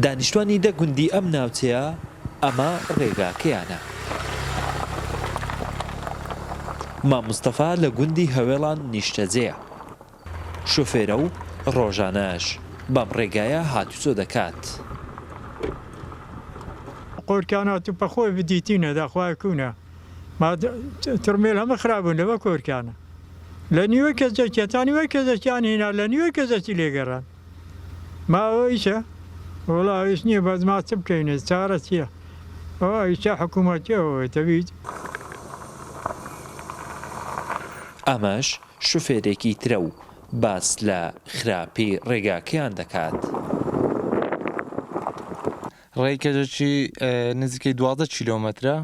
دانیشتوانی دە گوندی ئەم ناوچەیە ئەمە ڕێگاکەیانە. مام مستەفا لە گوندی هەوێڵان نیشتەجێیە. شۆفێرە و ڕۆژانەش بەم ڕێگایە هاتوچۆ دەکات. قۆرکانە تو پە خۆی بدیتینە داخوای کونە ما ترمێل هەمە خرابوون لەوە کۆرکانە لە نیوەی کەجەکیە تا نیوەی کەجەکیان هینا لە نیوەی کەجەکی لێگەڕان ما ئەوە ئیشە وەڵا ئیش نییە بەس ما چ بکەینە چارە چییە ئەوە ئیشە حکوومەتیە ئەوە تەبیت. ئەمەش شوفێرێکی ترە و باس لە خراپی ڕێگاکەیان دەکات. ڕێی کەجەکی نزیکەی 12 کیلۆمەترە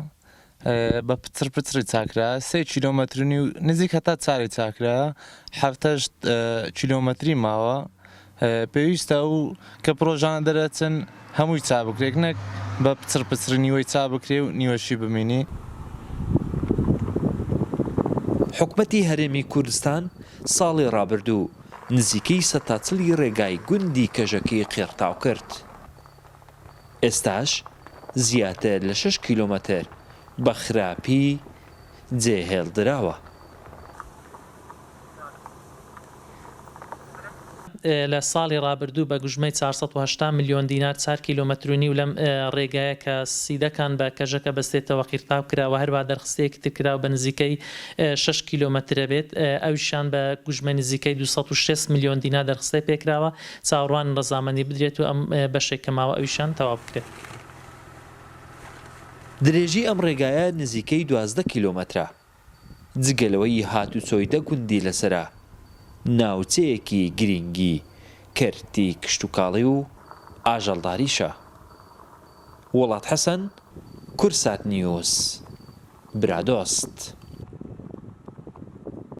بە پچڕ پچڕی چاکرا سێ کیلۆمەتر و نیو نزیک هەتا چاری چاکرا حەفتەشت کیلۆمەتری ماوە پێویستە و کە پرۆژانە دەرەچن هەمووی چا بکرێت نەک بە پچڕ پچڕی نیوەی چا بکرێ و نیوەشی بمینی. حکومەتی هەرێمی کوردستان ساڵی ڕابردوو نزیکەی سەتا چلی ڕێگای گوندی کەژەکەی قیڕتاو کرد. ئێستاش زیاتر لە شەش کیلۆمەتر بە خراپی جێهێڵدراوە. لە ساڵی ڕابردوو بە گوژمەی 480 ملیۆن دینار چار کیلۆمەتر و نیو لەم ڕێگایە کە سیدەکان بە کەژەکە بەستێتەوە قیرتاو کرا و هەروەها دەرخستەیەکی تر کرا و بە نزیکەی شەش کیلۆمەترە بێت ئەویشیان بە گوژمەی نزیکەی 260 ملیۆن دینار دەرخستەی پێکراوە چاوەڕوانن ڕەزامەندی بدرێت و ئەم بەشێک کە ماوە ئەویشیان تەواو بکرێت. درێژی ئەم ڕێگایە نزیکەی 12 کیلۆمەترە. جگە لەوەی هاتوچۆی دە گوندی لەسەرە، ناوچەیەکی گرینگی کەرتی کشتوکاڵی و ئاژەڵداریشە. وڵات حەسەن، کوردسات نیوز، برادۆست.